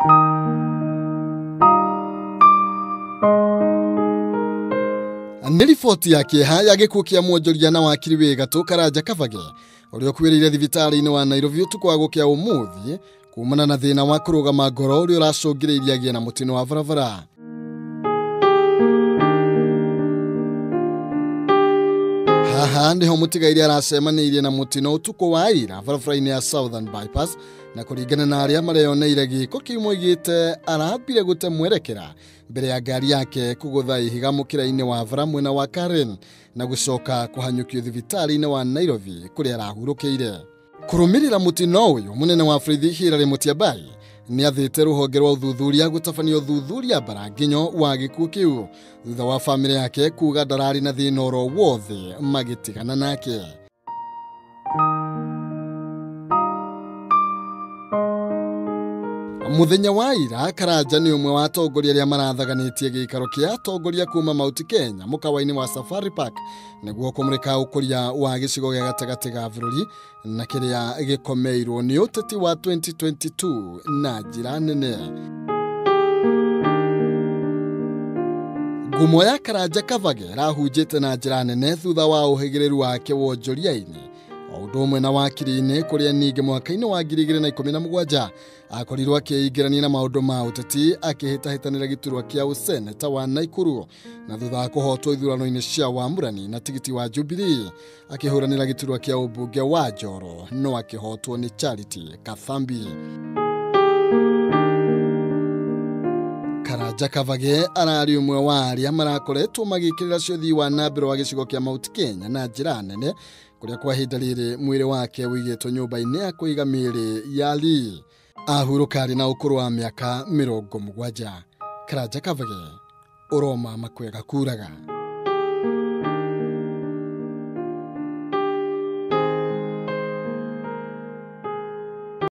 Nĩ riboti ya kĩeha ya gĩkuũ kĩa mwonjoria na wakiri wĩ gatũ Karanja Kavage ũrĩa ũkuĩrĩire thibitarĩ-inĩ wa Nairobi ũtukũ wa gũkĩa ũmũthĩ kumana na thĩna wa kũrũgama ngoro ũrĩa ũracũngĩrĩirie agĩe na mũtino wa barabara. Haha niho mũtigaire aracemanĩirie na mũtino ũtukũ wa ira barabara-inĩ ya Southern Bypass, na kũringana na arĩa mareyoneire gĩko kĩu moigĩte arambire gũte mwerekera mbere ya ngari yake kũgũtha ihiga mũkĩra-inĩ wa bara mwena wa Karen na gũcoka kũhanyũkio thibitarĩ-inĩ wa Nairobi kũrĩa arahurũkĩire. Kũrũmĩrĩra mũtino ũyũ, mũnene wa borithi Hilary Mutyambai nĩathĩte rũhonge rwa ũthuthuria gũtabania ũthuthuria mbaranginyo wa gĩkuũ kĩu thutha wa bamĩrĩ yake kuga ndararĩ na thĩna oro wothe magĩtigana nake. Mũthenya wa ira, Karanja nĩ ũmwe wa atongoria arĩa marathaganĩtie gĩikaro kĩa atongoria kuma Mount Kenya mũkawa-inĩ wa Safari Park nĩguo kũmũrĩka ũkũria wa gĩcigo gĩa gatagatĩ ga bũrũri na kĩrĩa gĩkomeirwo nĩ ũteti wa 2022 na njĩra nene. Ngumo ya Karanja Kavage ĩrahunjĩte na njĩra nene thutha wa ũhĩgĩrĩru wake wonjoria-inĩ o ũndũ ũmwe na wakiri-inĩ kũrĩa ningĩ mwaka-inĩ wa 2017 akorirwo akĩingĩrania na maũndũ ma ũteti akĩhĩtahĩtanĩra gĩturwa kĩa ũseneta wa Naikuru, na thutha wa kũhotwo ithurano-inĩ cia wamũrani na tigiti wa Jubilee akĩhũranĩra gĩturwa kĩa ũmbunge wa Njoro no akĩhotwo nĩ Charity Kathambi. Karanja Kavage ararĩ ũmwe wa arĩa marakoretwo magĩkĩrĩra cia wa na mbere wa gĩcigo kĩa Mount Kenya na njĩra nene kũrĩa kwa ihinda rĩrĩ mwĩrĩ wake ũigĩtwo nyũmba-inĩ ya kũiga mĩĩrĩ ya Lee. Ahurũka arĩ na ũkũrũ wa mĩaka 70. Karanja Kavage, ũroma makwega kuraga.